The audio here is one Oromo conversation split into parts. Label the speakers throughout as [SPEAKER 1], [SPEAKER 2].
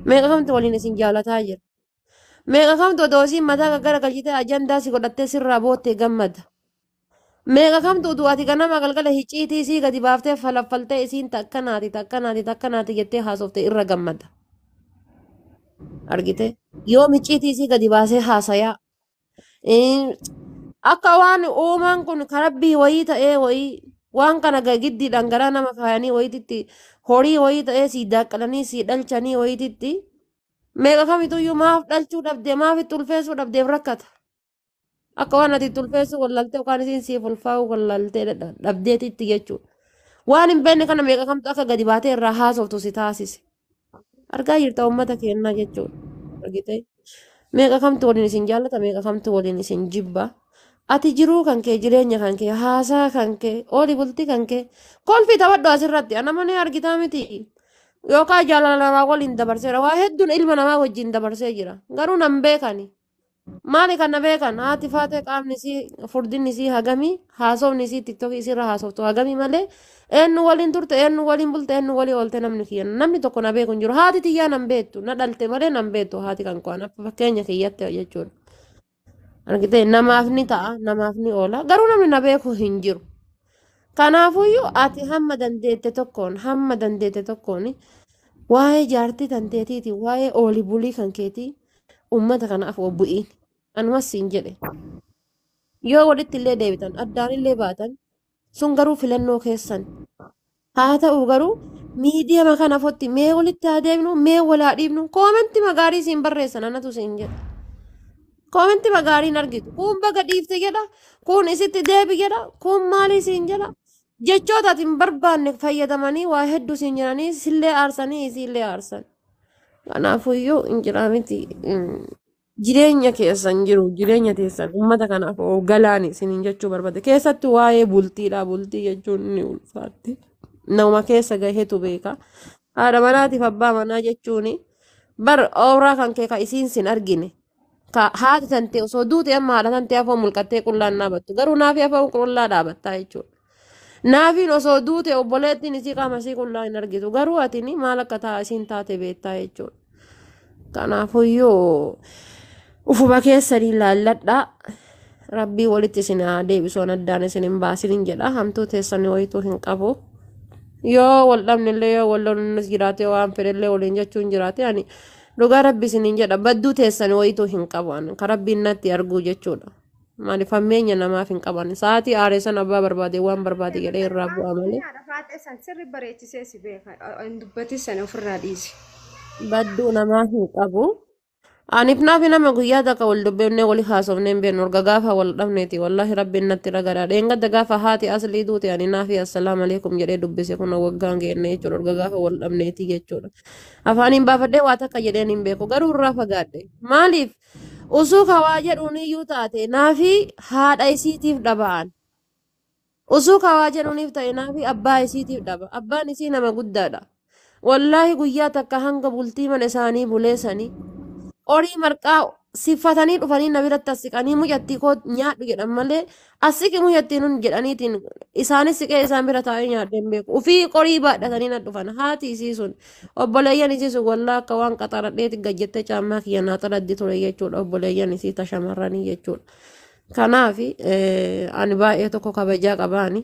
[SPEAKER 1] Meeqa kamtu waliin isin jaalataa jira. Meeqa kamtu odoo isiin mataa gaggaragalchitee ajandaa si godhattee sirraa boottee gammada. Meeqa kamtu utuu ati ganama galgala hicciitii isii gadi baaftee falaffaltee isiin takkanaati takkanaati takkanaati jettee haasofte irra gammada. Argite? Yoom hicciitii isii gadi baasee haasayaa. Akka waan uumaan kun karabbii wayii ta'ee wayii waan kana giddiidhaan garaa nama kaayanii wayiititti horii wayii ta'ee sii daaqalanii sii dhalchanii wayiititti meeqa kamituyyuu maaf dhalchuu dhabdee maaf itti ulfeessuu dhabdeef rakkata. Akka waan ati itti ulfeessuu wallaaltee yookaan isiin siif ulfaa'uu wallaaltee dhabdeetitti jechuudha. Waan hin beekne kana meeqa kamtu akka gadi baatee irraa haasoftu si taasise. Argaa jirta uummata keenyaa jechuudha. Argitee? Meeqa kamtu waliin isin jaallata meeqa kamtu waliin isin jibba. Ati jiruu kan kee jireenya kan kee haasaa kan kee ooli bultii kan kee kolfii taphadhu asirratti anama ni argitaa miti. Yookaan jaalala namaa waliin dabarseera waa hedduun ilma namaa wajjin dabarsee jira garuu nan beekani. Maali kan na beekan haati faatee qaamni isii furdinni isii hagamii haasofni isii tiktookii isiirra haasoftu hagamii malee eenyu waliin turte eenyu waliin bulte eenyu waliin oolte namni kiyya namni tokko na beeku hin jiru haati tiyyaa nan beektu na dhalte malee nan beektu haati kan qo'an akka fakkeenya kiyyatti jechuudha. Argitee namaaf ni ta'a namaaf ni oola garuu namni na beeku hin jiru. Kanaafuyyuu ati hamma dandeette tokkoon hamma dandeette tokkoon waa'ee jaartii tanteetiiti waa'ee oolii bulii kan keetii uummata kanaaf bu'iin anumas siin jedhe yoo walitti illee deebitan addaan illee baatan sun garuu filannoo keessan haa ta'u garuu miidiyama kana fotti mee walitti haa deebinu mee wal haa dhiibnu koomentii magaarii siin barreessan anatu siin jedha. Koomentii magaariin argitu kun baga dhiifte jedha kun isitti deebi jedha kun maalii siin jedha jechoota ati hin barbaanne fayyadamanii waa hedduu siin jedhanii sillee aarsanii isiillee aarsan. Kanaafuyyuu hin jiraa miti jireenya keessan jiru jireenya teessan uummata kanaaf galaani isiniin jechuu barbaade keessattuu waa'ee bultiidha bultii jechuun ni ulfaatti nama keessa gaheetu beeka haadha manaatiif abbaa manaa jechuun bar ooraa kan kee ka isiin sin argine ka haati tantee osoo duute amma haadha tantee afoo mulqattee qullaan dhaabattu garuu naafi afoo qullaa dhaabattaa jechuudha. Naafiin osoo duute obboleettiin isii qaama isii qullaa hin argitu garuu atini maal akka taa isiin taate beektaa jechuudha. Kanaafuyyuu ufuma keessanii laalladhaa. Rabbii walitti isin haa deebisu addaan isin hin baasin hin jedha hamtuu teessanii wayituu hin qabu. Yoo wal dhabnellee yoo wal lolunnis jiraate waan fedhellee waliin jechuun jiraate ani dhugaa rabbi isin hin jedha badduu teessanii wayituu hin qabu ani ka rabbiin natti arguu jechuudha. Maaliif hammeenya namaaf hin qaban sa'aatii aaree sana abbaa barbaade waan barbaade jedhee irraa bu'a malee.
[SPEAKER 2] Haadha faaxee san sirri bareechisee si beeka. Hin dubbatin sana ofirraa dhiisi.
[SPEAKER 1] Badduu namaa hin qabu. Aniif naafi nama guyyaa takka wal dubbifnee wali haasofnee hin beeknu erga gaafa wal dhabneeti wallaahi rabbiin natti ragaadha. Dheengadda gaafa haati aslii duute ani naafi assalaamu alaikum jedhee dubbise kun waggaan geenne jechuudha erga gaafa wal dhabneeti jechuudha. Afaaniin baafadhee waa takka jedheen hin beeku garuu irraa fagaadhe. Maaliif usuu kawaa jedhuun iyyuu taate naafi haadha isiitiif dhaba'an. Usuu kawaa jedhuuniif ta'e naafi abbaa isiitiif dhaba. Abbaan isii nama guddaadha. Wallaahi guyyaa takka hanga bultii mana isaanii buleessanii horii marqaa siffatanii dhufanii na biratti as siqanii mucattii koo nyaadhu jedhan malee as siqi mucattii nun jedhaniitiin isaanis siqee isaan bira taa'ee nyaadhee hin beeku. Ufii qorii baadhatanii na dhufan haati isii sun obboleeyyan isii sun wallaa akka waan qaxaradheeti gajjettee caammaa kiyya naa xaladdi ture jechuudha obboleeyyan isii ta shamarranii jechuudha. Kanaaf ani baay'ee tokko kabajaa qabaani.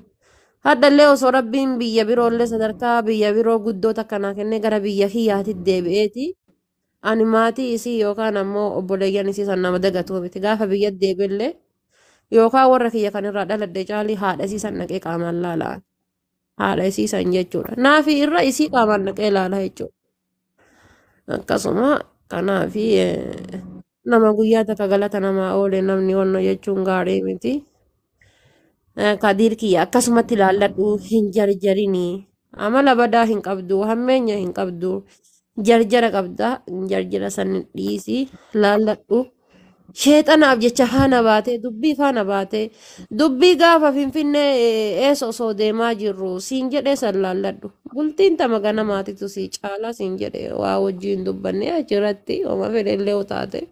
[SPEAKER 1] Haddallee osoo rabbiin biyya biroollee sadarkaa biyya biroo guddoo takka naa kennee gara biyya kiyyaatti deebi'eeti. Ani maatii isii yookaan ammoo obboleeyyan isii san nama dagatuu miti. Gaafa biyya deebi'ellee yookaan warra kiyya kanirraa dhaladhe caalii haadha isii san naqee qaamaan laalaa. Haadha isii san jechuudha. Naafi irra isii qaamaan naqee laala jechuudha. Akkasuma kanaafi nama guyyaa takka galata namaa oole namni wanno jechuun gaarii miti. Kadiir kiyya akkasumatti ilaalladhu hin jarjarinii. Amala badaa hin qabdu, hammeenya hin qabdu. Jarjara qabda, jarjara san dhiisi laalladhu. Sheexanaaf jecha faana baatee dubbii faana baatee dubbii gaafa finfinnee eessa osoo deemaa jirru siin jedhee san laalladhu. Bultiin tama ganamaatitu si caalaa siin jedhee waa wajjin dubbanne achirratti oma fedhellee utaate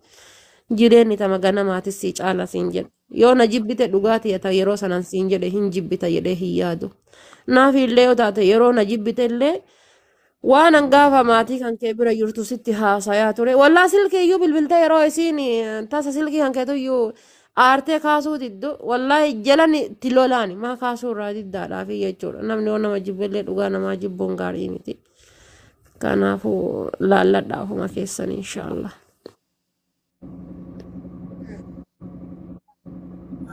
[SPEAKER 1] jireenyi tama ganamaatis si caala siin jedhe. Yoo na jibbite dhugaatii ta yeroo sanan siin jedhe hin jibbita jedhee hin yaadu. Naaf illee yoo taate yeroo na jibbite illee Waan hangaafa maatii kan kee bira jirtu sitti haasayaa ture. Wallaa silkii iyyuu bilbiltee yeroo isiin tasa silkii kan keetu iyyuu aartee kaasuu diddu. Wallaahi jalan itti lolaani maa kaasuu irraa diddaadhaafi jechuudha. Namni waan nama jibbillee dhugaa namaa jibbuun gaarii miti. Kanaafuu laalladhaa ofuma keessan inshaallah.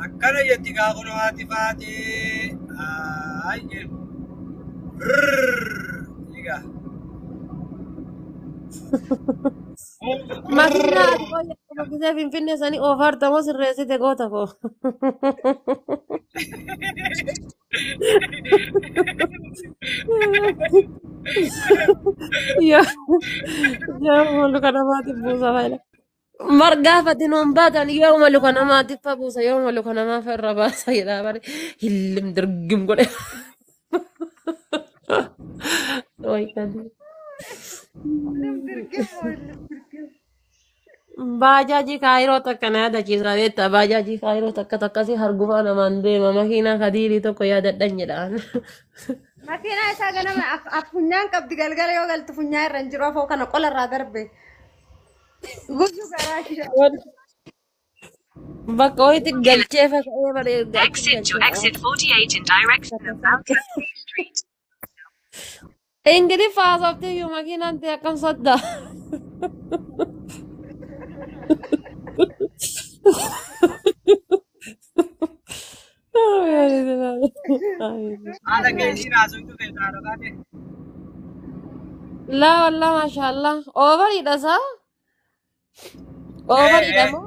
[SPEAKER 3] Akkana jetti gaa kun haati faatee. Ay jedhu. Egaa.
[SPEAKER 1] Makiinaa ati qoyya gisee Finfinnee sanii oofaartamoo sirreessite goota koo. Yaa yaa luka namaatiif buusa faayila. Margaafati nuun baatan yooma luka namaatiif fa buusa yooma luka namaaf irra baasa jedhaa bare hillim dirgim godhe. Wayi kadii.
[SPEAKER 2] Dirgim dirgim.
[SPEAKER 1] Baajaajii kaayiroo takka na yaadachiisa beektaa baajaajii kaayiroo takka takkasii hargufaa namaan deema makiinaa kadiirii tokko yaadadhan jedhaan.
[SPEAKER 2] Makiinaa isaa ganama af funyaan qabdi galgala yoo galtu funyaan irra hin jiru afoo kana qola irraa darbe. Guyyuu garaa ishee.
[SPEAKER 1] Bakka wayiitti galchee faca'ee baree achi
[SPEAKER 4] Exit to
[SPEAKER 1] galchee.
[SPEAKER 4] exit 48 in direction of Alcatraz Street.
[SPEAKER 1] Ingiliffa haasofte iyyuu makiinaan ta'e akkam soddaa.
[SPEAKER 3] Haala keessiin haasoftu feetaa baate.
[SPEAKER 1] Laa wallaa maashaallah. Oovariidha saa? Oovariidha moo?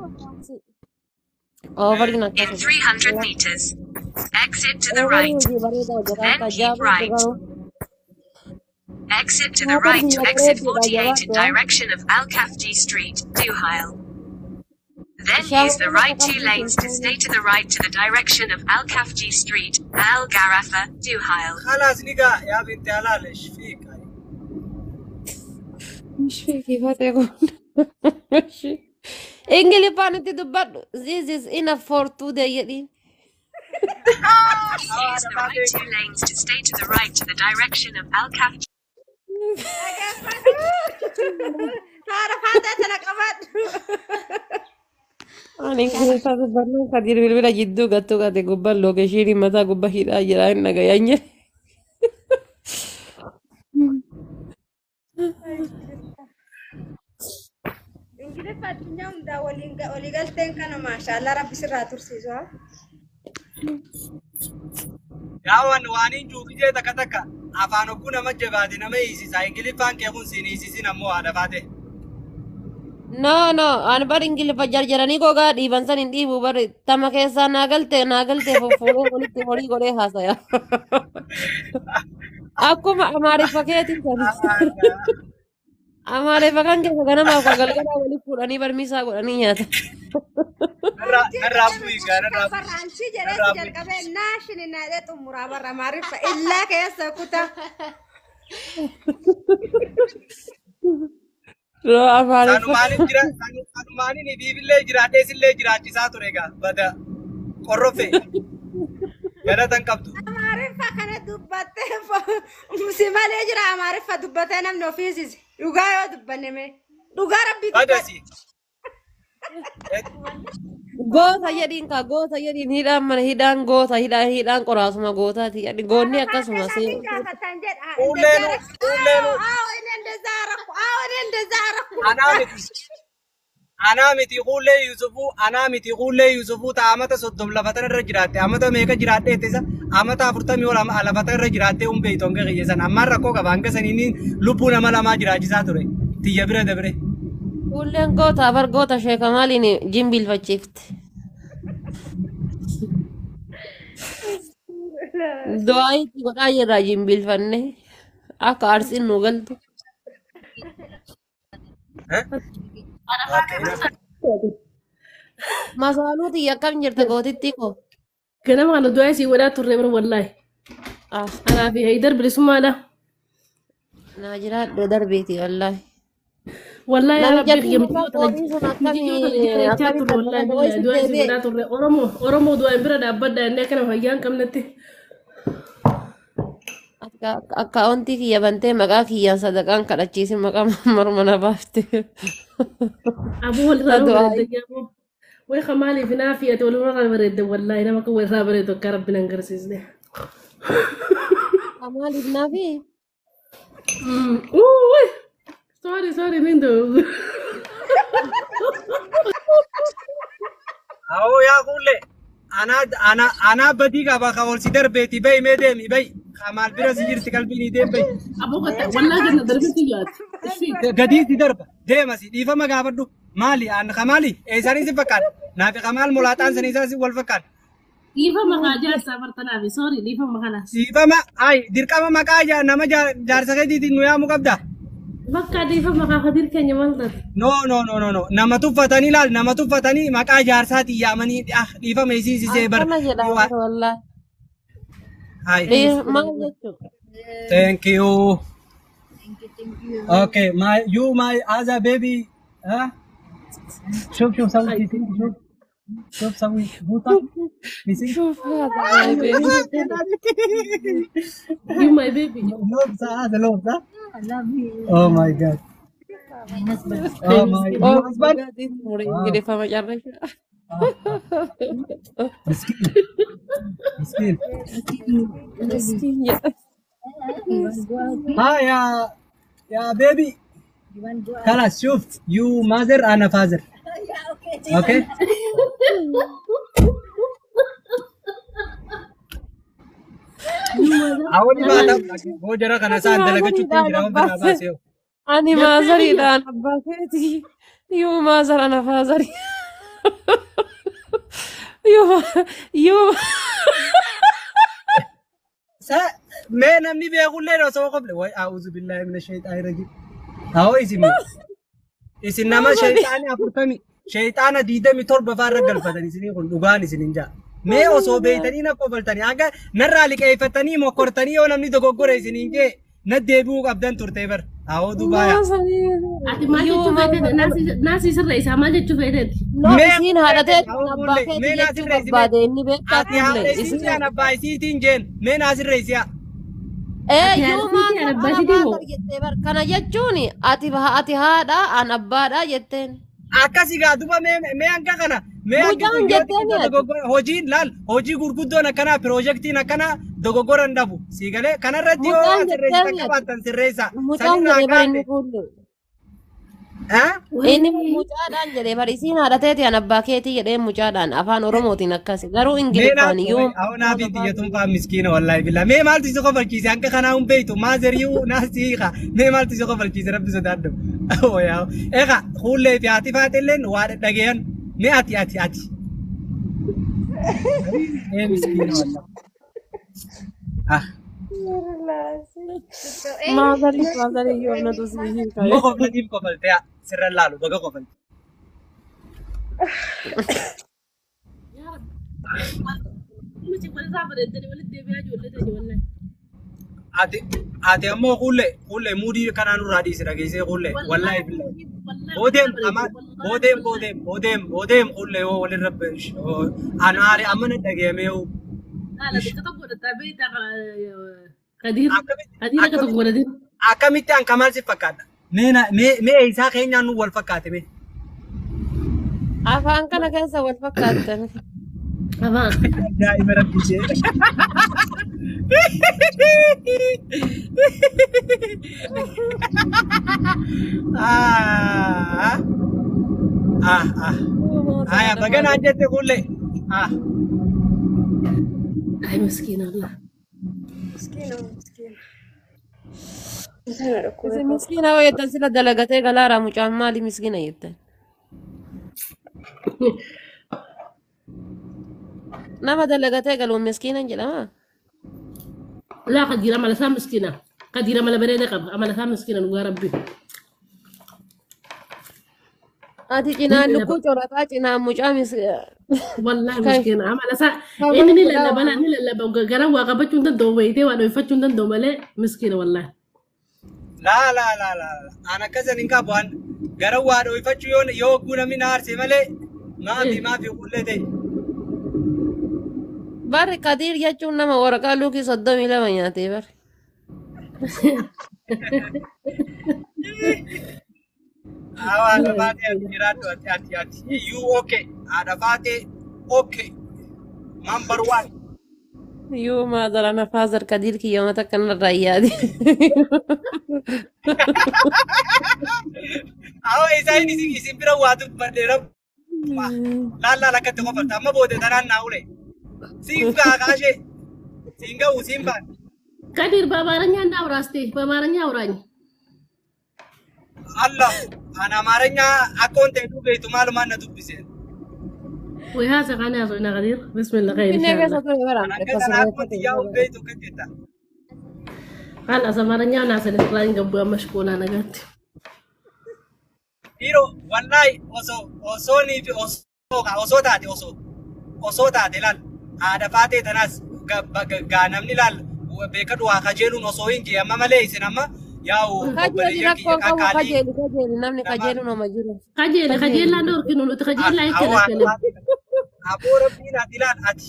[SPEAKER 1] Oovariin
[SPEAKER 4] In
[SPEAKER 1] akkasuma.
[SPEAKER 4] 300 meters. Exit to the
[SPEAKER 1] Oovariin
[SPEAKER 4] right.
[SPEAKER 1] hojii bareedaa hojjetaa
[SPEAKER 4] Then
[SPEAKER 1] akka
[SPEAKER 4] keep
[SPEAKER 1] ajaa'ibatti
[SPEAKER 4] right.
[SPEAKER 1] garuu.
[SPEAKER 4] Exit to the
[SPEAKER 1] Haadha
[SPEAKER 4] right to
[SPEAKER 1] biyya
[SPEAKER 4] exit
[SPEAKER 1] bareeduudha
[SPEAKER 4] 48 in
[SPEAKER 1] jabaadhu.
[SPEAKER 4] direction of Al Kafji Street, Duhail. Then use the
[SPEAKER 1] Shamarran
[SPEAKER 4] right
[SPEAKER 1] akka
[SPEAKER 4] two
[SPEAKER 1] qabdu
[SPEAKER 4] lanes to stay to the right to the direction of Al Kafji Street, Al Gharafa, Duhail.
[SPEAKER 3] Khalaas ni gaa yaa binti halaal ishfiik.
[SPEAKER 1] Ishee kun. Ingiliffaan itti dubbadhu. This is enough for today jedhiin.
[SPEAKER 4] Use the right two lanes to stay to the right to the direction of Al Kafji.
[SPEAKER 2] Dhaggeeffadhu. Haadha faatee tana qabadhu.
[SPEAKER 1] Ani ingiliffaa dubbannaan kadir bilbila jidduu gattuu gate gubbaan lookeeshinii mataa gubbaa hidhaa jira hin dhagayaan jedhe.
[SPEAKER 2] Ingiliffa addunyaa hundaa waliin walii galteen kana maashaallah rabbi sirraa tursiisu. Haa.
[SPEAKER 3] Yaa waan waaniin juukijee takka takka afaan hogguu nama jabaate nama hiisisa. Ingiliffaan kee kun siin hiisisin ammoo haadha faate.
[SPEAKER 1] No no ani bar ingiliffa jarjaranii gogaa dhiiban san hin dhiibu bar tama keessaa naa galte naa galte fuudhee walitti horii godhee haasaya. Akkuma amaariffa keetiin kan. Amaariffa kan keessa ganamaaf kan galgalaa walitti fuudhanii barmiisaa godhanii nyaata.
[SPEAKER 3] Narraa
[SPEAKER 2] Anchii
[SPEAKER 3] narraa
[SPEAKER 2] jedhee
[SPEAKER 3] bu'i gaa narraa
[SPEAKER 2] maariffa
[SPEAKER 3] bu'i.
[SPEAKER 2] barra anchii jedhee
[SPEAKER 3] Narraa
[SPEAKER 2] si
[SPEAKER 3] bu'i.
[SPEAKER 2] jalqabee naashin naadhee xumuraa barra maariffa illaa keessa kuta.
[SPEAKER 1] Roo amaariffa.
[SPEAKER 3] Sanumaanin jira sanumaanin ifiifillee jiraadhee sillee jiraachisaa ture gaa bada qorrofe galatan qabdu.
[SPEAKER 2] Amaariffa kana dubbattee si malee jira amaariffa dubbattee namni ofiisise dhugaa yoo dubbanne mee dhugaa rabbii dubbadhu.
[SPEAKER 3] Badasi.
[SPEAKER 1] Goota jedhiin kaa goota jedhiin hidhaan mana hidhaan goota hidhaan hidhaan qoraasuma gootaati jedhi goonni
[SPEAKER 2] Haadha
[SPEAKER 1] akkasuma
[SPEAKER 2] faatee
[SPEAKER 1] si.
[SPEAKER 2] saatiin gaafatan jedha እንደዛ
[SPEAKER 3] Kuulleenu
[SPEAKER 2] አረኩ
[SPEAKER 3] kuulleenu
[SPEAKER 2] አዎ እኔ እንደዛ አረኩ አዎ እኔ እንደዛ አረኩ
[SPEAKER 3] anaa miti. Anaa miti kuullee Yusufuu anaa miti kuullee Yusufuu ta'a amata 30 lafa irra jiraatte amata meeqa jiraatte ittisa amata 40 ol lafa irra jiraatte hun beeytu hanga kiyya san ammaan rakkoo qaba hanga saniin lubbuu nama lamaa jiraachisaa ture tiyya bira dabre.
[SPEAKER 1] Kuulleen goota bar goota sheekamaaliin jimbiilfachiifte. Du'aa itti godhaa jirra jimbiilfanne akka arsiin nu galtu. Masaaluu tiyya akkam jirta gootitti koo?
[SPEAKER 5] Ganama kana du'aa isii godhaa turre bara wallaahi.
[SPEAKER 1] Ah,
[SPEAKER 5] Anaa fi Haydar bilisummaadha.
[SPEAKER 1] naa jiraadhu darbeeti wallaahi.
[SPEAKER 5] Wallaahi yaa
[SPEAKER 1] Namicha
[SPEAKER 5] rabbii kiyya
[SPEAKER 1] mucaa qorii sun
[SPEAKER 5] mitiyyoo tana jechaa
[SPEAKER 1] akkamii
[SPEAKER 5] turre wallaahi
[SPEAKER 1] tabbata
[SPEAKER 5] billaahi du'aa isii
[SPEAKER 1] deebi'e.
[SPEAKER 5] godhaa turre. Oromoo Oromoo du'aa hin bira dhaabbadha inni akkana fayyaa hin qabnetti.
[SPEAKER 1] Ati Akkaawuntii kiyya bantee maqaa kiyyaan sadaqaan kadhachiisin maqaa morma na baafte.
[SPEAKER 5] Aboo walirraa nama
[SPEAKER 1] Du'aa.
[SPEAKER 5] bareedda aboo. Way maaliif naafi ati walirraa bareedda wallaahi nama kan walirraa bareedu akka rabbi nan garsiisne.
[SPEAKER 1] Maaliif naafi?
[SPEAKER 5] Uuuy! Sorry, sorry, Lindo.
[SPEAKER 3] Awoo yaa kulle anaa badii qaba ka ol si darbeeti bahi mee deemi bahi maal bira si jirti qalbiin deem bahi.
[SPEAKER 5] Aboo katta wallaahi ganna darbetti yaati. Ishii.
[SPEAKER 3] Gadii si darba deema si dhiifama gaafadhu maali an kamaali eessanii si fakkaata naafi kamaal mulaaxaan sanii isaa si wal fakkaata.
[SPEAKER 5] Dhiifa maqaa jaarsaa bartanaafi sorry dhiifa maqaa.
[SPEAKER 3] Dhiifama ay dirqama maqaa nama jaarsa keetiitiin nu yaamuu qabda.
[SPEAKER 5] Bakka dhiifa maqaa Kadir keenya maal taate?
[SPEAKER 3] No no no no no nama tuffatanii laal nama tuffatanii maqaa jaarsaatiin yaamanii dhiifama isiisisee bar.
[SPEAKER 1] Akkana jedha wallaahi.
[SPEAKER 3] Ay.
[SPEAKER 1] Maal jechuudha?
[SPEAKER 3] Thank you. Okay, my you my other baby. Huh? شوف شوف سوي في شوف شوف سوي بوطة في
[SPEAKER 1] شوف هذا my baby.
[SPEAKER 5] You my baby.
[SPEAKER 3] لوبسة هذا لوبسة. Oh my God. Oh my
[SPEAKER 1] Oh
[SPEAKER 3] your husband.
[SPEAKER 1] my God, ingiliffama carra.
[SPEAKER 3] مسكين مسكين.
[SPEAKER 1] Miskiin jedha.
[SPEAKER 3] ها يا بيبي. خلاص شفت you mother انا father. Okay. Awwali baata boo jara kana isaan dalagachuutti hin jira waan biraa baasee.
[SPEAKER 1] Ani motheriidhaan abbaa keeti. You mother ana fatherii. You
[SPEAKER 3] Mee namni beekullee osoo qoble way a'uuzu billaahi mina shayxaani rajiim. Haa isin isin nama shayxaani 40 shayxaana 27 faarra galfatan isinii kun dhugaan isin hin jaa. Mee osoo beeytanii na qofaltanii akka narraa liqeeffatanii mokkortanii yoo namni dogoggore isin hin jee na deebi'uu qabdan turte bar. Haa dubaaya.
[SPEAKER 5] Ati maal jechuu feeteeti? Naasii sirra isaa maal jechuu feeteeti?
[SPEAKER 1] No, isiin haadha teeti abbaa keeti jechuu barbaade inni beektaa
[SPEAKER 3] Ati haadha
[SPEAKER 1] kulle.
[SPEAKER 3] isiitiin an abbaa isiitiin jeen mee naa sirreessiyaa.
[SPEAKER 1] Ee
[SPEAKER 5] Ati
[SPEAKER 1] you
[SPEAKER 5] haadha
[SPEAKER 1] mother
[SPEAKER 5] isiitiin abbaa
[SPEAKER 1] ana
[SPEAKER 5] isiitiin moo?
[SPEAKER 1] father jettee bar. Kana jechuun ati haadha an abbaadha jetteen.
[SPEAKER 3] Akkasi gaa duba mee hanga kana mee hanga
[SPEAKER 1] Mucaan
[SPEAKER 3] kun yoo
[SPEAKER 1] jettee
[SPEAKER 3] xiqqoo
[SPEAKER 1] ati.
[SPEAKER 3] dogoggora hojiin laal hojii gurguddoon akkanaa piroojeektiin akkanaa dogoggora hin dhabu sii galee kanarratti yoo
[SPEAKER 1] Mucaan
[SPEAKER 3] sirreessitan
[SPEAKER 1] jettee ati.
[SPEAKER 3] qabaattan sirreessa
[SPEAKER 1] Mucaan
[SPEAKER 3] sanirraa
[SPEAKER 1] jedhee bar inni
[SPEAKER 3] kaate.
[SPEAKER 1] kulle.
[SPEAKER 3] Eh?
[SPEAKER 1] Inni mucaadhaan jedhee bar isiin haadha teeti an abbaa keetii jedhee mucaadhaan afaan Oromootiin akkasi. Garuu
[SPEAKER 3] Mee
[SPEAKER 1] Ingiliffaan you
[SPEAKER 3] naaf naaf itti jettuun fa'aa miskiina wallaahi billaa mee maaltu si kofalchiise hanga kanaa hin beektu maazeriyu naasii hiika mee maaltu si kofalchiise rabbi sodaadhu. Yaa egaa hullee fi haati faatilleen waa dhaggeeyyan mee ati ati ati. Mee miskiina wallaahi. Ah.
[SPEAKER 1] Maazarii maazarii yoo natu si hiika.
[SPEAKER 3] Immoo koflatiif kofaltee sirra laalu baga kofalte.
[SPEAKER 5] Miti walirraa bareeddanii walitti deebi'aa ijoollee ta'e wallaahi.
[SPEAKER 3] Ati ammoo kuullee muudii kanaa nurraa dhiisi dhageessee kuullee wallaahi billaahi. Boodeem ama boodeem boodeem boodeem boodeem kuullee yoo walirra anaare amma na dhageemee yoo.
[SPEAKER 5] Haala bakka tokko godhataa beektaa Kadir. Kadir akka tokko godhatee.
[SPEAKER 3] Akkamitti an kamaal si fakkaata? Mee isaa keenyaan nu wal fakkaate mee?
[SPEAKER 1] Afaan kana keessa wal fakkaattan.
[SPEAKER 5] Afaan.
[SPEAKER 3] Daa'ima rabbi ishee. Ah ah ah. Aya baga naan jette kuullee. Ah.
[SPEAKER 5] Ay miskiina Allah.
[SPEAKER 2] Miskiina miskiina. Sana dhukkube.
[SPEAKER 1] Isin miskiina yoo jettan sila dalagatee galaaraa mucaan maali miskiina jettan? Nama dalagatee galuun miskiina jedhama.
[SPEAKER 5] Laa Kadir amala isaa miskiina. Kadir amala bareeda qaba. Amala isaa miskiina dhugaa rabbi.
[SPEAKER 1] Ati cinaan lukkuu corataa cinaan mucaa mis.
[SPEAKER 5] Wallaahi
[SPEAKER 1] Kai.
[SPEAKER 5] miskiina amala isaa
[SPEAKER 1] Kan
[SPEAKER 5] inni ni
[SPEAKER 1] mana
[SPEAKER 5] lallaba ni lallaba gara waa qabachuu hin danda'u wayitee waa dhoofachuu hin danda'u malee miskiina wallaahi.
[SPEAKER 3] Laa laa laa laa. An akkasan hin qabu an gara waa dhoofachuu yoo yoo hogguu namni na aarse malee maafi maafi kuullee ta'e.
[SPEAKER 1] Barri Kadiir jechuun nama waraqaa luukii 32 nyaatee barri.
[SPEAKER 3] Awa haadha faatee ati jiraadhu ati ati ati. You okay. Haadha faatee okay. Number one.
[SPEAKER 1] Yoo maadara na faazar kadiir kiyya mata kanarraa yaade.
[SPEAKER 3] Awa isaan isin isin bira waa dubbadhe rabba. Laal laal akkatti qofarta amma booda tanaan naa ule. Siif gaa kaashee. Siin ga'u siin baan.
[SPEAKER 5] Kadir በአማርኛ እናውራ እስቲ፣ በአማርኛ አውራኝ።
[SPEAKER 3] Allah ana amaarenya akka wanta hedduu beektu maalumaan na dubbiseen.
[SPEAKER 5] ወይ ሀሰ ካን ያዞና ከዲር ብስሚላ ኸይር
[SPEAKER 1] Finfinnee
[SPEAKER 5] ኢንሻአላህ
[SPEAKER 1] keessa ture bara
[SPEAKER 3] Ana akka
[SPEAKER 1] akkas
[SPEAKER 3] sana akkuma xiyyaa beektu kan jetta.
[SPEAKER 5] خلاص አማርኛ ናሰን ስራኝ ገቡ አመሽቆላ ነገት
[SPEAKER 3] Dhiiroo wallahi osoo osoo nii fi osoo osoo taate osoo osoo taate laal haadha faatee tanaas gaa namni laal beekadhu waa kajeeluun osoo hin jee amma malee isin amma yaa'u
[SPEAKER 1] Kajeeli
[SPEAKER 3] obboleeyyan kiyya
[SPEAKER 1] rakkoon qabu
[SPEAKER 3] qaqqaalii
[SPEAKER 1] kajeeli kajeeli namni
[SPEAKER 3] nama
[SPEAKER 1] kajeelu nama jiru.
[SPEAKER 5] ከጀለ
[SPEAKER 1] Kajeeli.
[SPEAKER 5] ከጀላ ዶርኪኑ ኑት ከጀላ
[SPEAKER 3] awwa
[SPEAKER 5] አይከለከልም።
[SPEAKER 3] aboo rabbiin ati laal ati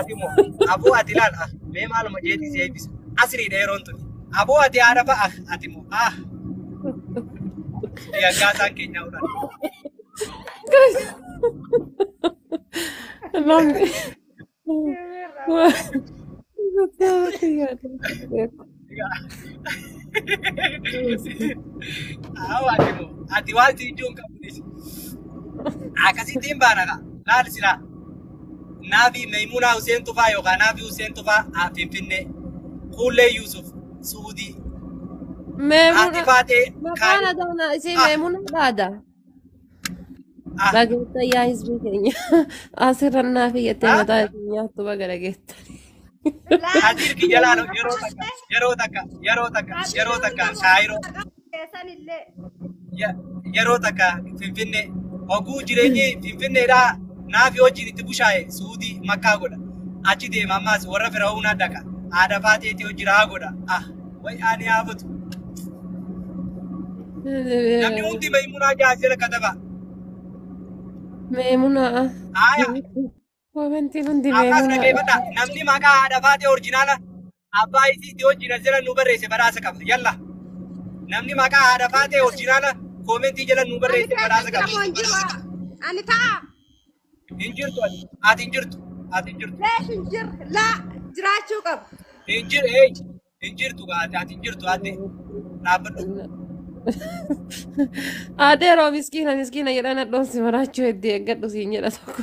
[SPEAKER 3] ati moo aboo ati laal mee maaluma jeetii si eebbisa asriidha yeroon tuni aboo ati haadha fa'a ati moo yaggaasaan keenyaa ulaan.
[SPEAKER 1] Namni.
[SPEAKER 3] Awwa ati moo ati waan si ijoon qabdu akkasitti hin baana kaa laal silaa naafi Maimunaa Hussein Tufaa yookaan naafi Hussein Tufaa Finfinnee Kuullee Yusuf Suudii haati
[SPEAKER 1] Meemuna
[SPEAKER 3] faatee
[SPEAKER 1] maqaan
[SPEAKER 3] Kaayiroo
[SPEAKER 1] adaana isii meemuna dhaada. Dhageetta yaa hizbii keenya asirra fi jettee mataa isii nyaattu baga dhageetta.
[SPEAKER 3] Kadir kiyya laalo yeroo takka yeroo takka yeroo takka yeroo takka Kaayiroo
[SPEAKER 2] Keessan illee.
[SPEAKER 3] yeroo takka Finfinnee oguu jireenyi Finfinneedhaa naafi wajjin itti bushaa'e Suudii Makkaa godha achi deema ammaas warra Fir'aunaa dhaqa haadha faateetii hojii godha way ani haafatu namni hundi Maimunaa jaasira kataba
[SPEAKER 1] Meemuna.
[SPEAKER 3] aya
[SPEAKER 1] Komentiin hundi
[SPEAKER 3] ammas
[SPEAKER 1] meemuna.
[SPEAKER 3] dhageeffadha namni maqaa haadha faatee orjinaala abbaa isiitti wajjin as jala nu barreesse badhaasa qaba yalla namni maqaa haadha faatee orjinaala koomentii jala nu
[SPEAKER 2] Ani
[SPEAKER 3] barreesse
[SPEAKER 2] keessa
[SPEAKER 3] badhaasa
[SPEAKER 2] jira
[SPEAKER 3] qaba
[SPEAKER 2] moo hin jiru? Ani ta'a.
[SPEAKER 3] hin jirtu ati ati hin jirtu ati hin jirtu
[SPEAKER 2] Leesh hin jirre. Laa jiraachuu qabu.
[SPEAKER 3] hin jiru hey hin jirtu ati ati hin jirtu ati dhaabbadhu
[SPEAKER 1] Adeeroo miskiina miskiina jedhan hadhoon si maraachuu hedduu eeggadhu siin jedha tokko.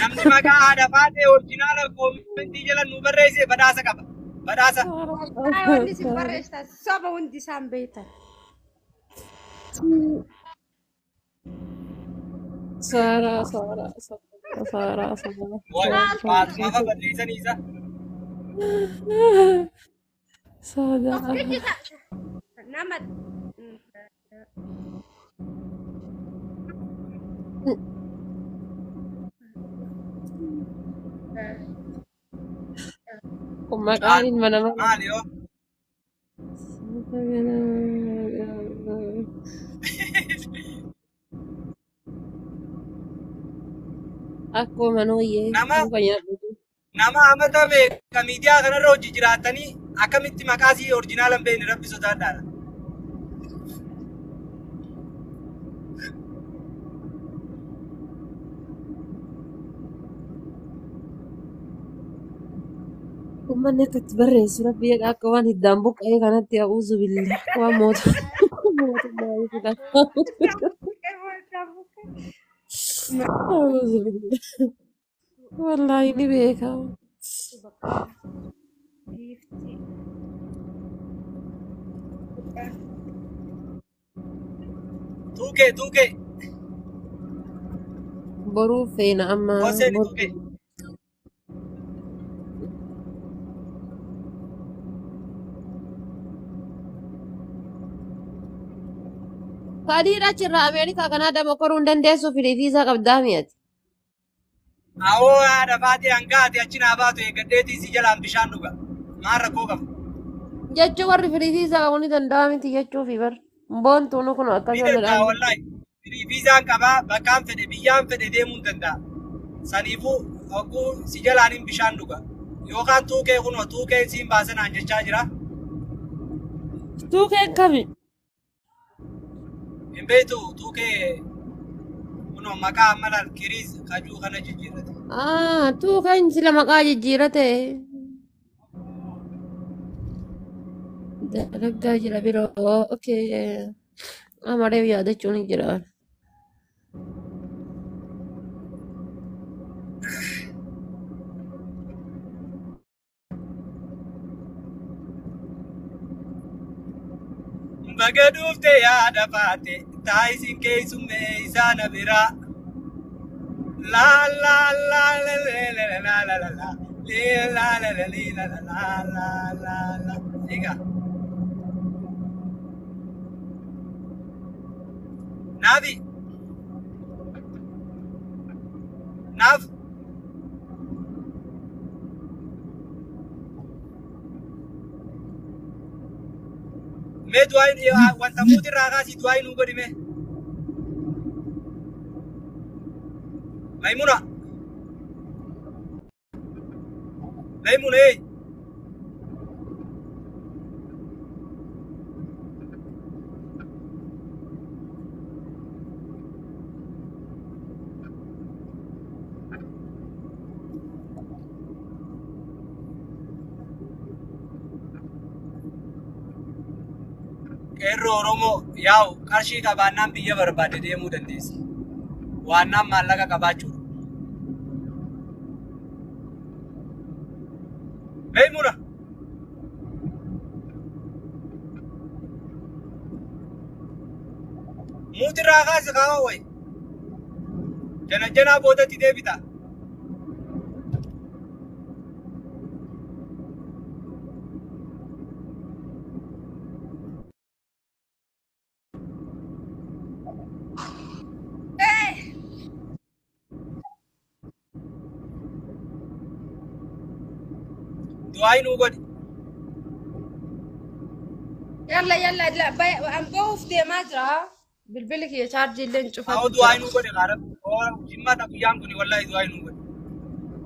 [SPEAKER 3] Namni maqaa haadha faatee orjinaala koomentii jala nu barreesse badhaasa qaba badhaasa
[SPEAKER 2] Wallahi wanni isin barreessitan soba hundi isaan beektan.
[SPEAKER 1] Saaraa saaraa saaraa saaraa saaraa.
[SPEAKER 3] way faatumafa barreessanii isa
[SPEAKER 1] Saadaa.
[SPEAKER 2] Tokkichi nama
[SPEAKER 1] Kun maqaan ilma namaa.
[SPEAKER 3] maali yoo
[SPEAKER 1] Akkuma nooyyee
[SPEAKER 3] nama
[SPEAKER 1] muka nyaadhu.
[SPEAKER 3] nama amata beeka miidiyaa kanarra hojii jiraatanii akkamitti maqaa sii orjinaala hin beekne rabbi sodaadhaadha.
[SPEAKER 1] Uummanni akka itti barreessu rabbi jedha akka waan hiddaan buqqa'ee kanatti a'uuzu billah akka waan mootummaa filata. A'uuzu billah. Wallaahi ni beeka.
[SPEAKER 3] Tuukee tuukee
[SPEAKER 1] Boruu feena amma
[SPEAKER 3] hoseeni
[SPEAKER 1] boruu.
[SPEAKER 3] tuukee.
[SPEAKER 1] Kadiir achirraa Ameerikaa kanaa mokoruu hin dandeessu firiifiisaa qabdaa mi'ati.
[SPEAKER 3] Awoo haadha faatee hangaate achi naa baatu eeggadheetii si jalaan bishaan dhuga. Maal rakkoo qaba?
[SPEAKER 1] Jechuu warri firiifiisaa qabu ni danda'a miti jechuufi bar. Boontuun kun
[SPEAKER 3] Ni
[SPEAKER 1] akkasuma
[SPEAKER 3] danda'a
[SPEAKER 1] jedhaan.
[SPEAKER 3] wallahi. Firii qabaa bakkaan fedhe biyyaan fedhe deemuu hin danda'a. Saniifuu hogguu si jalaaniin bishaan dhuga. Yookaan tuukee kunoo tuukee siin baasanaan jechaa jira.
[SPEAKER 1] Tuukeen kami?
[SPEAKER 3] Hin beektu tuukee kunoo maqaa amma laal kiriis kajuu kana jijjiirrate.
[SPEAKER 1] Ah, tuukeen sila maqaa jijjiirate. Dalagaa jira biroo. Okay. Amaree yaadachuun ni jira.
[SPEAKER 3] Baga dhuftee yaada baate taayisiin keessummee isaana biraa. La la la la la la la la la la la la la la la la la la la. Egaa. Naafi. Naaf. Mee du'aa wanta muutirraa kaasii du'aa nuu godhi mee. Maimuna. Maimuna ee. Qeerroo Oromoo yaa'u qarshii qabaannaan biyya barbaadde deemuu dandeessa. Waannaan maallaqa qabaachuudha. Maimuna. Muutirraa kaasi kaawwa wayi. Jana janaa boodatti deebita. Du'aa nuu godhi.
[SPEAKER 2] Yalla yalla la bay an bahuuf deemaa jira. Bilbilli kiyya chaarjii illee hin
[SPEAKER 3] Awwa
[SPEAKER 2] cufatu
[SPEAKER 3] du'aa
[SPEAKER 2] jira.
[SPEAKER 3] nuu godhi qaara. Jimmaata guyyaan kuni wallaahi du'aa nuu godhi.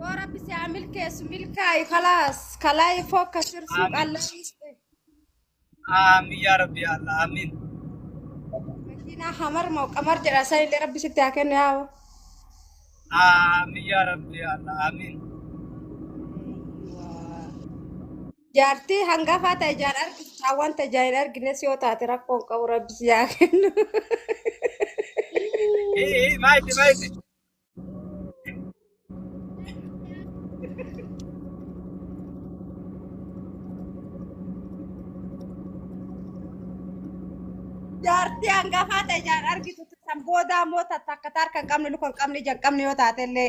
[SPEAKER 2] Yoo rabbi si haa milkeessu milkaa'i khalaas kalaa'i fokka sirsuuq
[SPEAKER 3] Amiin.
[SPEAKER 2] Allah yiste.
[SPEAKER 3] Amiin yaa rabbi yaa Allah amiin.
[SPEAKER 2] Makiinaa hamar moo qamar jedha san illee rabbi sitti haa kennu yaa.
[SPEAKER 3] Amiin yaa rabbi yaa Allah amiin.
[SPEAKER 2] Jaartii hangafaa ta'e ijaan argitu wanta ijaan hin argines yoo taate rakkoon qabu rabbi si haa kennu.
[SPEAKER 3] Ii maayiti maayiti.
[SPEAKER 2] Jaartii hangafaa ta'e ijaan argitu san booda immoo takka harka hin qabne luka hin qabne ija hin qabne yoo taate illee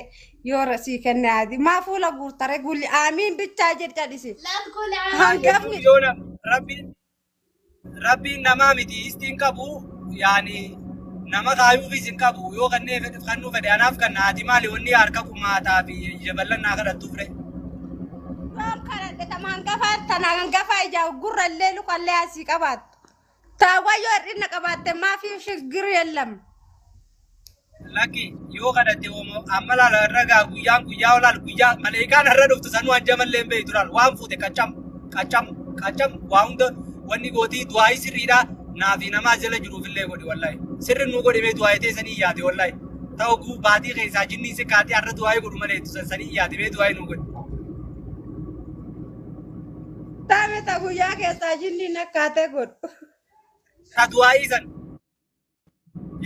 [SPEAKER 2] yoo sii kenne adi. Maa fuula guurtare gulli aamiin bichaa jedha dhisi. Hangafni
[SPEAKER 3] Yoona rabbiin rabbiin namaa miti istiin qabu yaani nama kaayuufis hin qabu yoo kannee fedhe kannuu fedhe anaaf kan haati maali wanni harka qumaataa fi jabal'annaa kadhattuuf re.
[SPEAKER 2] Yoom kadhadhe tama hangafaa tana hangafaa ijaa gurra illee luka illee asii qabaattu. Taawwa yoo hir'ina qabaatte maafi shigir yelam.
[SPEAKER 3] Lakki yoo kadhatte oomo amma laala irra gaa guyyaan guyyaa olaal guyyaa maleekaan irra dhuftu sanuu hanjamallee hin beektu laal waan fuute qacam qacam qacam waa hunda wanni gootii du'aayii sirriidha naa fi namaa jala jiruufillee godhi wallaahi sirri nuu godhi mee du'aayii teessanii yaate wallaahi ta'u guu baatii keessaa jinni si kaatee har'a du'aayii godhu malee sanii yaate mee du'aayii nuu godhi.
[SPEAKER 2] Taame ta guyyaa keessaa jinniin akkaatee godhu.
[SPEAKER 3] Ta du'aayii san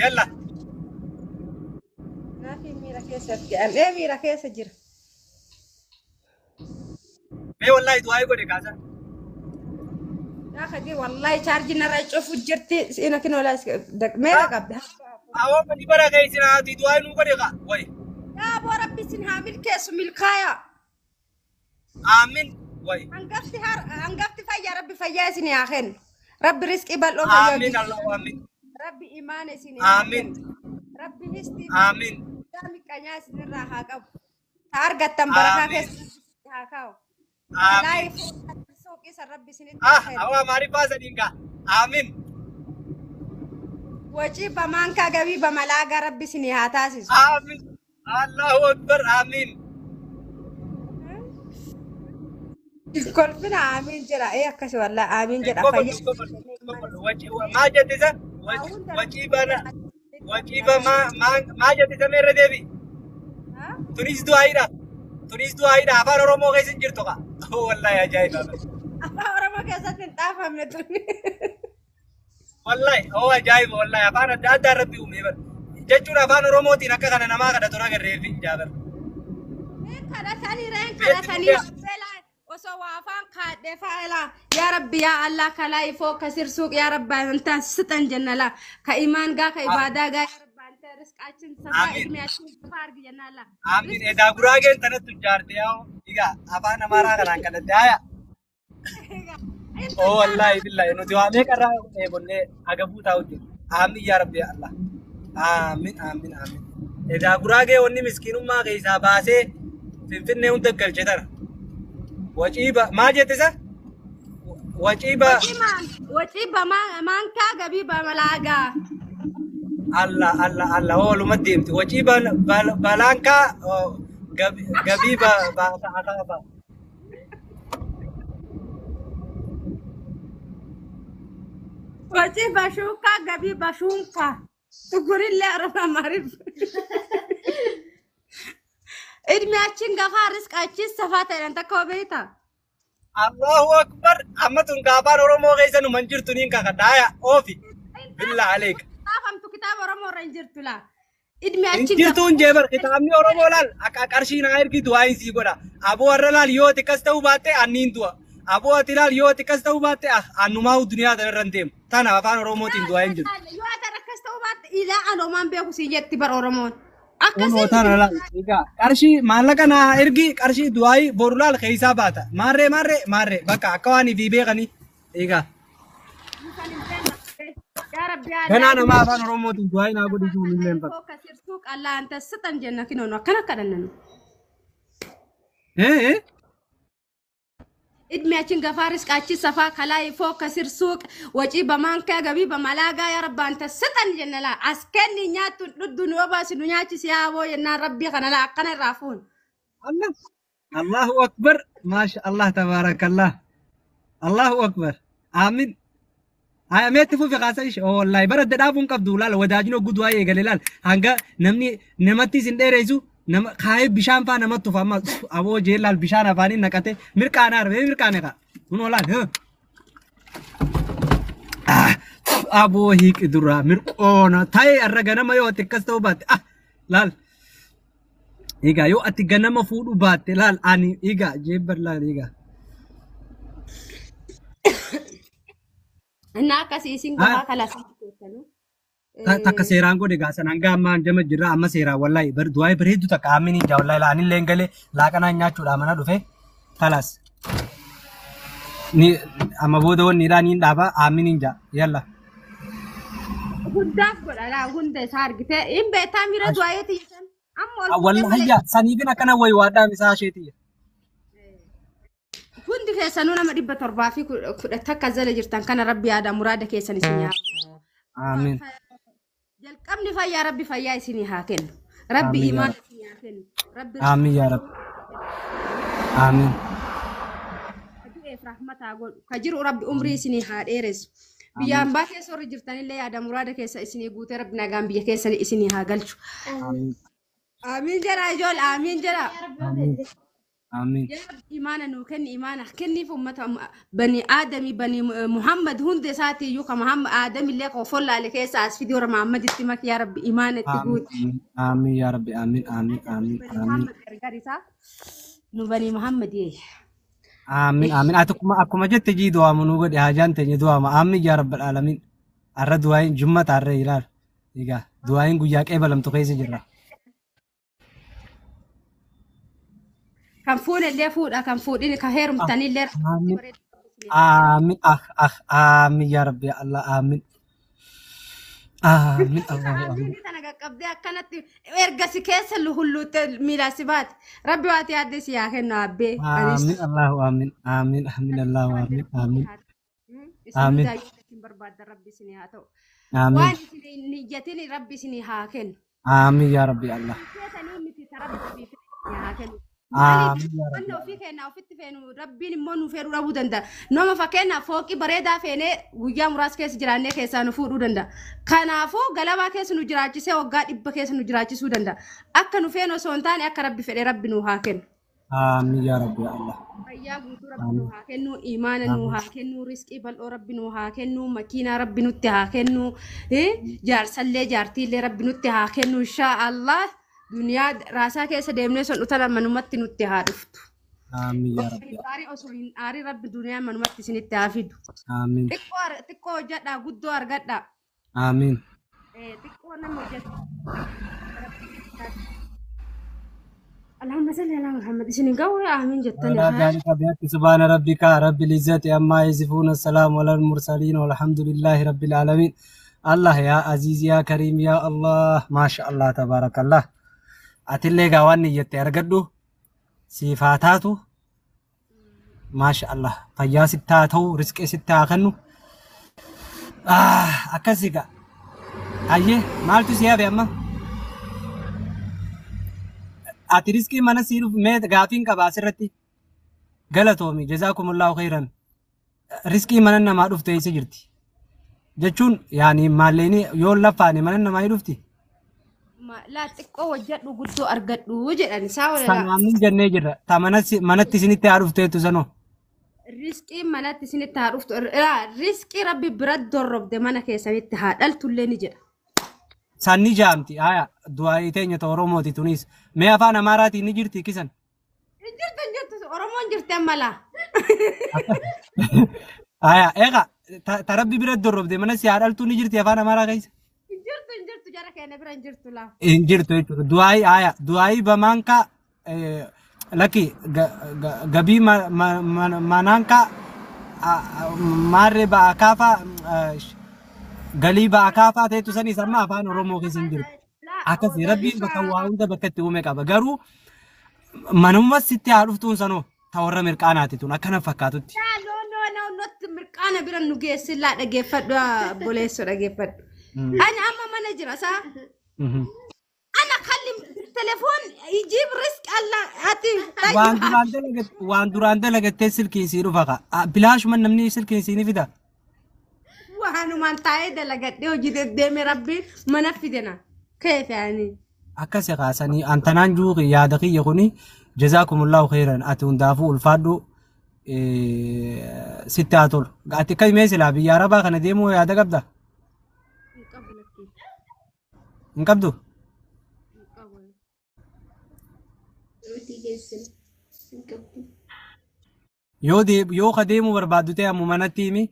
[SPEAKER 3] yalla
[SPEAKER 2] Naafi miira keessatti ee miira keessa jira.
[SPEAKER 3] mee wallaahi du'aayii godhe kaasa.
[SPEAKER 2] Yaa Kadir wallahi chaarjii narra cufu jirti ina kinoo meeqa qabdi?
[SPEAKER 3] Awwa gadi bara keessi naati du'aayii nuu godhe kaa wayi.
[SPEAKER 2] Yaa boo rabbi isin haa milkeessu milkaaya.
[SPEAKER 3] Aamin wayi.
[SPEAKER 2] Hangafti har hangafti fayyaa rabbi fayyaa isin haa kennu. Rabbi riskii bal'oo fayyaa
[SPEAKER 3] Aamin
[SPEAKER 2] hojii.
[SPEAKER 3] Allahu aamin.
[SPEAKER 2] Rabbi imaana isin haa
[SPEAKER 3] Aamin.
[SPEAKER 2] kennu. Rabbi histii
[SPEAKER 3] Aamin.
[SPEAKER 2] miqanyaa isinirraa haa qabu. Ta argattan barakaa
[SPEAKER 3] Aamin.
[SPEAKER 2] keessa haa kaa'u.
[SPEAKER 3] Aamin.
[SPEAKER 2] Kalaayi suuqii san rabbi isinitti haa
[SPEAKER 3] Ah,
[SPEAKER 2] kennu.
[SPEAKER 3] awwa maariifaa sadiin kaa. Aamin.
[SPEAKER 2] Wacii bamaankaa gabii bamalaagaa rabbi isinii haa taasisu.
[SPEAKER 3] Aamin. Allahu akbar. Aamin.
[SPEAKER 2] Kolfina aamiin jedha. Ee akkasi wallaahi aamiin jedha. Fayyaa.
[SPEAKER 3] Maa jette isa? Waciiba maa jette isa meerra deebi? Tunis du'aayidha. Tunis du'aayidha. Afaan Oromoo keessa hin jirtu kaa. Wallaahi ajaa'iba.
[SPEAKER 2] Afaan Oromoo keessatti hin xaafamne tuni.
[SPEAKER 3] Wallaahi oo ajaa'iba wallaahi afaan adda addaa irratti uumee bara. Jechuun afaan Oromootiin akka kana namaa kadhatu agarreef hin jaabar.
[SPEAKER 2] Kadhatanii reen kadhatanii osoo waa afaan kaadhee fa'aa yaa rabbi yaa Allah kalaa ifoo kasir suuq yaa rabbi anta sixan jenna laa ka imaan gaa ka ibaadaa gaa yaa rabbi anta rizqaachin safaa ilmiyaachin safaa argi jenna laa.
[SPEAKER 3] Amiin edaa guraageen tanatti ijaarte yaa egaa afaan amaaraa kanaan kadhatte haaya. Oo wallaahi billaahi nuti waa meeqarraa eebonnee agabuu taa'u jiru. Amiin yaa rabbi yaa Allah. Amiin amiin amiin. Edaa guraagee wanni miskiinummaa keessaa baasee Finfinnee hunda galche tana. Waciiba maa jette isa? Waciiba.
[SPEAKER 2] Waciiba maankaa gabii malaagaa.
[SPEAKER 3] Allah Allah Allah ooluma deemti. Waciiba balaankaa gabii ba.
[SPEAKER 2] Waciiba shuukaa gabii bashuunkaa. Tugurillee arba maariif. እድሜያችን ገፋ ርስቃችን ሰፋ ተለን ተኮቤታ
[SPEAKER 3] Allahu akbar amma tun gaafaan Oromoo keessa nu manjirtu niin kakadhaaya oofi billa aleek.
[SPEAKER 2] Saafamtu kitaaba Oromoo irra hin jirtu laa. Idmiyaachin
[SPEAKER 3] Jirtuun jeebar kitaabni Oromoo laal akka qarshii naa ergi du'aa sii godha. Aboo warra laal yoo xiqqas ta'uu baatte anniin du'a. Aboo ati laal yoo xiqqas ta'uu baatte annumaa duniyaa tana irra hin deemu. Tana afaan Oromootiin du'aa hin jirtu.
[SPEAKER 2] Yoo ati akkas ta'uu baatte ilaa anoomaan beeku siin jetti bar Oromoon.
[SPEAKER 3] Kunoo tana laal egaa qarshii maallaqa naa ergi qarshii du'aa boru laal keessaa baata. Maarree maarree maarree bakka akka waan ifii beekanii egaa. Ganaa nama afaan Oromootiin du'aa naa godhisu illee hin bakka.
[SPEAKER 2] እድሜያችን ገፋ ርስቃችን ሰፋ ከላይ ፎቅ ከስር ሱቅ ወጪ በማንኪያ ገቢ በመላጋ ያ ረባ አንተ ስጠን ጀነላ አስከኒ ኛቱ ዱዱ ወባስ ዱኛች ሲያቦ የና ረቢ ከነላ አከነ ራፉን
[SPEAKER 3] አላህ አላሁ አክበር ማሻ አላህ ተባረከላህ አላሁ አክበር አሚን Ameetti fufi kaasa ishee wallahi bara dadhaabuun qabdu laala wadaajni hogguu du'aa eegale laal hanga namni namatti isin dheeressu nama kaayee bishaan faa namatti tufa amma aboo jee laal bishaan afaaniin naqate mirqaana arbee mirqaane kaa kunoo laal aboo hiiqi duraa mirqoona ta'ee arra ganama yoo ati akkas ta'uu baatte ah laal egaa yoo ati ganama fuudhu baatte laal ani egaa jeebbar laal egaa.
[SPEAKER 2] እና akkasii gabaa kalaasii
[SPEAKER 3] Takka seeraan godhe gaasan hanga ammaa jama jirra amma seeraan wallahi bar du'aa bareeddu takka aaminiin jaa wallahi anillee hin galee laaqanaan nyaachuudha mana dhufe kalas ni amma booda wanni dhaa niin dhaaba aaminiin jaa yalla.
[SPEAKER 2] Hundaaf godha laa hunda isaa argite hin beektaa miira du'aayeeti jedhan amma ol
[SPEAKER 3] Wallahi hayya saniifin akkana wayi waadhaam isaa isheetiyya.
[SPEAKER 2] Hundi keessanuu nama 711 jala jirtan kana rabbi yaada muraada keessan isin yaa.
[SPEAKER 3] Amiin.
[SPEAKER 2] Jalqabni fayyaa rabbi fayyaa isinii haa kennu. Rabbi imaan isinii haa kennu. Rabbi
[SPEAKER 3] Amiin yaa rabbi. Amiin.
[SPEAKER 2] Du'eef rahmata haa godhu. Ka jiru rabbi umrii isinii haa dheeressu. Biyya hambaa keessa warri jirtanillee yaada muraada keessa isinii guutee rabbi nagaan biyya keessan isinii haa galchu. Amiin jedha ijoollee amiin jedha.
[SPEAKER 3] Amiin.
[SPEAKER 2] Imaana nuu kenni imaana kenniif uummata bani aadami bani Muhammad hunda isaatiiyyuu ka Muhammad aadamillee ka follaale keessa as fidii warra Muhammaditti maki yaa rabbi imaana itti guuti.
[SPEAKER 3] Amiin yaa rabbi amiin amiin amiin amiin.
[SPEAKER 2] Muhammad gargar isaa nu bani Muhammad yee.
[SPEAKER 3] Amiin amiin ati akkuma jette jii du'aamu nu godhe haajaan teenye du'aama amiin yaa rabbil aalamiin arra du'aayin jummata arra ilaal egaa du'aayin guyyaa qeebalamtu keessa jirra.
[SPEAKER 2] Kan fuunellee fuudha kan fuudhin kan heerumtanillee.
[SPEAKER 3] Amiin amiin ah ah amiin yaa rabbi Allah amiin amiin Allahu amiin.
[SPEAKER 2] Tana qaqqabdee akkanatti erga si keessa hulluutte miilaa si baate rabbi waati yaadde si yaa kennu abbee.
[SPEAKER 3] Amiin Allahu amiin amiin amiin Allahu amiin amiin.
[SPEAKER 2] Amiin. Isin barbaadda rabbi isin haa ta'u.
[SPEAKER 3] Amiin.
[SPEAKER 2] Waan isin hin niyyatin rabbi isin haa kennu.
[SPEAKER 3] Amiin yaa rabbi Allah.
[SPEAKER 2] Keessanii miti rabbi haa kennu. Maaliif
[SPEAKER 3] Amiin yaa
[SPEAKER 2] wanni
[SPEAKER 3] Rabbi.
[SPEAKER 2] ofii keenyaa ofitti feenu rabbiin immoo nu fedhuu dhabuu danda'a. Nama fakkeenyaaf fooqii bareedaa feenee guyyaa muraasa keessa jiraannee keessaa nu fuudhuu danda'a. Kanaafuu galabaa keessa nu jiraachisee waggaa 100 keessa nu jiraachisuu danda'a. Akka nu feenu osoo hin taane akka rabbi fedhee rabbi nu haa kennu.
[SPEAKER 3] Amiin yaa Rabbi ya Allah.
[SPEAKER 2] Fayyaa guutuu rabbi nu haa kennu, imaana nu haa kennu, riskii bal'oo rabbi nu haa kennu, makiinaa rabbi nutti haa kennu, jaarsallee jaartiillee rabbi nutti haa kennu inshaa Allah. Duniyaa raasaa keessa deemnee son utala manumatti nutti haa dhuftu.
[SPEAKER 3] Amiin yaa Rabbi.
[SPEAKER 2] Aarii osoo hin aarii rabbi duniyaa manumatti isinitti haa fidu.
[SPEAKER 3] Amiin.
[SPEAKER 2] Xiqqoo hojjedhaa guddoo argadhaa.
[SPEAKER 3] Amiin.
[SPEAKER 2] Xiqqoo nama hojjedha. Allahumma salli ala Muhammad isin ga'u amiin jettanii.
[SPEAKER 3] ولا ذلك بحق سبحان ربك رب العزة عما يصفون السلام على المرسلين والحمد لله رب العالمين. الله يا عزيز يا كريم يا الله ما شاء الله تبارك الله. أتلي قواني يتأرقدو صفاتاتو ما شاء الله فيا ستاتو رزق ستاخنو أكسيكا أيه مالتو سيابي أما ati riskii mana sii dhufu mee gaafiin qaba asirratti galatoomi jazaakumullahu khairan riskii mana namaa dhufte eessa jirti jechuun yaani maalleeni yoo laffaane mana namaa ni dhufti
[SPEAKER 2] Laa xiqqoo hojjedhu guddoo argadhu jedhan isaa walala.
[SPEAKER 3] Sanaamin jennee jirra ta manatti isinitti haa dhufteettu sanoo
[SPEAKER 2] Riskii manatti isinitti haa dhuftu. Riskii rabbi bira dorrobde mana keessanitti haa dhaltullee ni jedha.
[SPEAKER 3] Sanni jaamti haya du'aayii teenya ta Oromooti tunis mee afaan Amaaraatiin ni jirti kisan
[SPEAKER 2] Hin jirtu hin jirtu Oromoon jirti amma laa.
[SPEAKER 3] Haya eega ta rabbi bira dorrobde mana si haa dhaltuu ni jirti afaan Amaaraa keessa
[SPEAKER 2] Hin jirtu hin jirtu jara keenya bira hin jirtu laa.
[SPEAKER 3] Hin jirtu jechuudha. Du'aayii haya du'aayii bamaankaa lakki gabii manaankaa maarree ba'akaafaa galii ba'akaafaa ta'etu sanis amma afaan Oromoo keessa hin jirtu. Akkasii rabbiin bakka waa hunda bakka itti uume qaba. Garuu manumma sitti haa dhuftuun sanoo ta warra mirqaanaati tun akkana fakkaatutti.
[SPEAKER 2] Laa no no no notti mirqaana bira nu geessin laa dhageeffadhu obboleessoo dhageeffadhu. Ani amma mana jira saa. Ana kalli telefoon ijiib risk Allah ati.
[SPEAKER 3] Waan duraan dalagattee silkiin sii dhufa ka. Bilaashuma namni silkiin sii ni fida.
[SPEAKER 2] Waanumaan taa'ee dalagadhee hojii deddeeme rabbi mana fidena. Keefe ani.
[SPEAKER 3] Akkasi kaasanii antanaan juu yaada kiyya kuni jazaakumullahu khairan ati hundaafuu ulfaadhu sitti haa tolu. Ati akka himee silaa biyya arabaa kana deemuu yaada qabda?
[SPEAKER 2] Hin qabu lakkii.
[SPEAKER 3] Hin qabdu?
[SPEAKER 2] Hin qabu.
[SPEAKER 3] Yoo ka deemuu barbaaddu ta'e ammoo manatti himi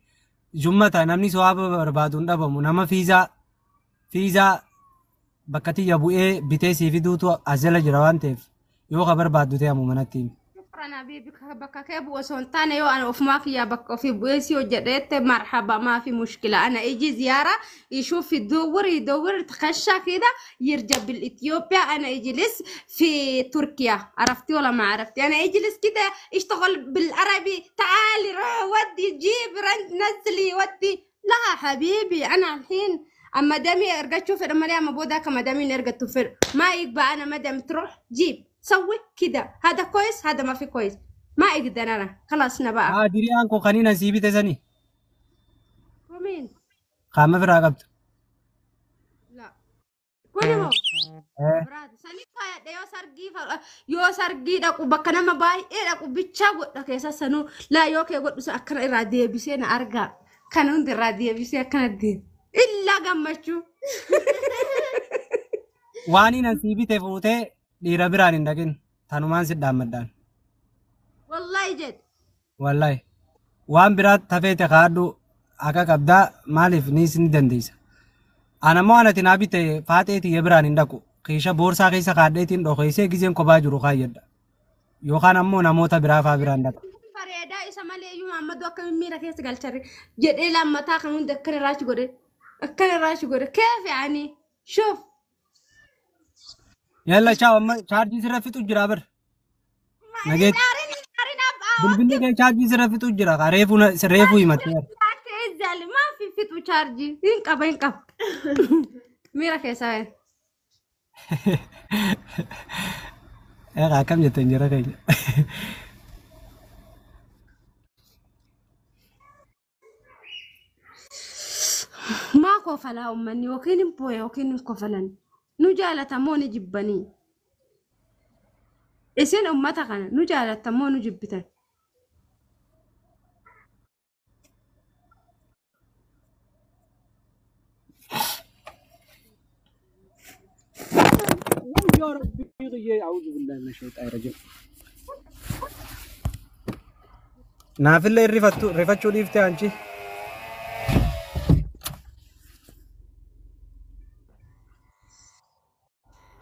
[SPEAKER 3] jummata namni so'aaba barbaadu hin dhabamu nama fiizaa bakka tiyya bu'ee bitee sii fiduutu as jala jira waan ta'eef yoo ka barbaaddu ta'e ammoo manatti himi.
[SPEAKER 2] Shukran habiibi bakka kee bu'u osoo hin taane yoo ana ofumaa kiyyaa bakka ofii bu'ee si hojjedheette marhaba maa fi mushkila ana iji ziyaara يشوف يدور يدور تخشى كده يرجع بالإثيوبيا أنا أجلس في تركيا عرفتي ولا ما عرفتي أنا أجلس كده اشتغل بالعربي تعالي روح ودي جيب نزلي ودي لا حبيبي أنا الحين أما دامي أرجع شوف أما ليه ما بودك أما دامي نرجع تفر ما يقبل أنا مدام تروح جيب سوي كده هذا كويس هذا ما في كويس ما اقدر انا خلاص بقى.
[SPEAKER 3] Haa diriyaan koo kaniin asii bite sanii
[SPEAKER 2] ومين
[SPEAKER 3] qaama biraa qabdu.
[SPEAKER 2] لا كل هو براد سني فايا yoo sargii yoo sargii dhaqu bakka nama baay'ee dhaqu bichaa godha keessa sanuu laa yoo kee godhu sun akkana irraa deebisee na argaa kana hundi irraa deebisee akkana deebi illaa gammachuu.
[SPEAKER 3] Waan inni asii bite fuutee dhiira biraan hin dhaqin tanumaan si dhaammaddaan.
[SPEAKER 2] Wallahi jedhe.
[SPEAKER 3] Wallahi waan biraa tafeete kaadhu akka qabdaa maaliif niis ni dandeessa. Ana immoo anati naa bite faaxee tiyya biraan hin dhaqu. Keesha boorsaa keessa kaadheetiin dhokeessee gizeen kophaa jiru kaayyadha. Yookaan ammoo namoota biraa faa biraan dhaqa.
[SPEAKER 2] Bareedaa isa malee iyyuu Muhammadu akka miira keessa galcharre jedhee lammataa kan hundi akkana irraa godhe akkana irraa godhe keefi ani shuuf.
[SPEAKER 3] Yalla chaaw amma chaarjii sirra fixu jira bar. Nageetti. Bilbilli kee chaarjii sirra fixu jira. Reefuu himattee.
[SPEAKER 2] Maaf fixu chaarjii hin qaba hin qaba. Miira keessaa.
[SPEAKER 3] Egaa akkam jettan jara keenya.
[SPEAKER 2] Maa kofalaa uummanni yookiin hin boo'e yookiin hin kofalan. Nu jaalatamoo ni jibbanii. Isin uummata kana nu jaalatamoo nu jibbitan.
[SPEAKER 3] Yaa Rabbii kiyyee a'uudhu billaahi mina shayxaani rajiim. Naafillee rifattu rifachuu dhiiftee anchi.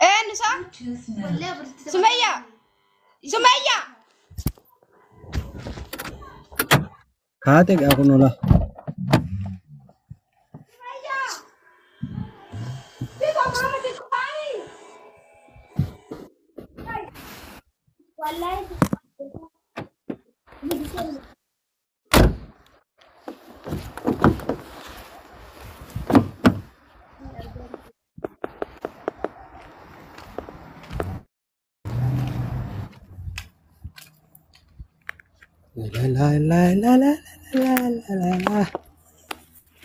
[SPEAKER 2] Eenyu isaa? Sumayyaa! Sumayyaa!
[SPEAKER 3] Haate gaa kun ola.
[SPEAKER 2] Sumayyaa! Biko maama xiqqaani!
[SPEAKER 3] La la la la la la la la la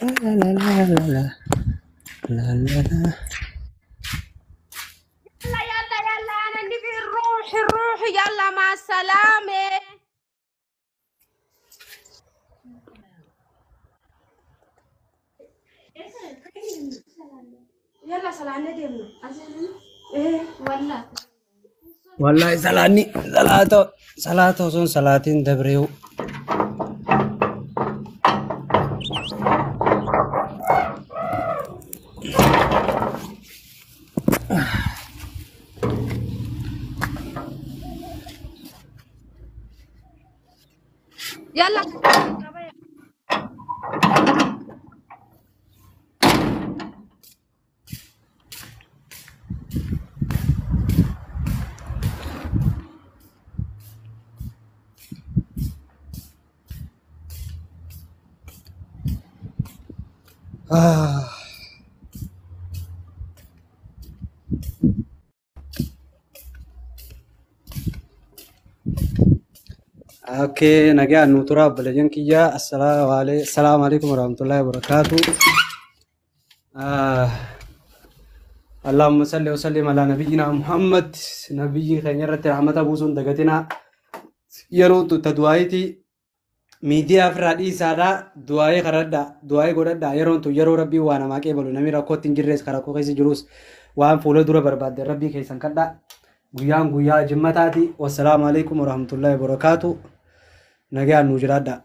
[SPEAKER 3] la la la la la la la la.
[SPEAKER 2] يلا يلا يلا انا نبي نروح نروح يلا مع السلامة. يلا سلام ديمنا. ايه ولا
[SPEAKER 3] Wallahi salaanni salaata salaata osoo hin salaatiin dabreewu.
[SPEAKER 2] يلا.
[SPEAKER 3] Okay, nagaan nu turaa obboleeyyan kiyya. Assalaamu alaikum warahmatullahi wabarakatuh. Allahumma salli wa sallim ala nabiyyina Muhammad. Nabiyyi keenya irratti rahmata buusuun dagatinaa. Yeroo ta du'aayitii miidiyaa ofirraa dhiisaadhaa du'aayii kadhadhaa du'aayii godhadhaa yeroon tun yeroo rabbii waa namaa qeebalu namni rakkootti hin jirres kan rakkoo keessa jirus waan fuula dura barbaadde rabbii keessan kadhaa guyyaan guyyaa jimmataati. Wassalaamu alaikum warahmatullahi wabarakaatu. Nagaan nuu jiraadhaa.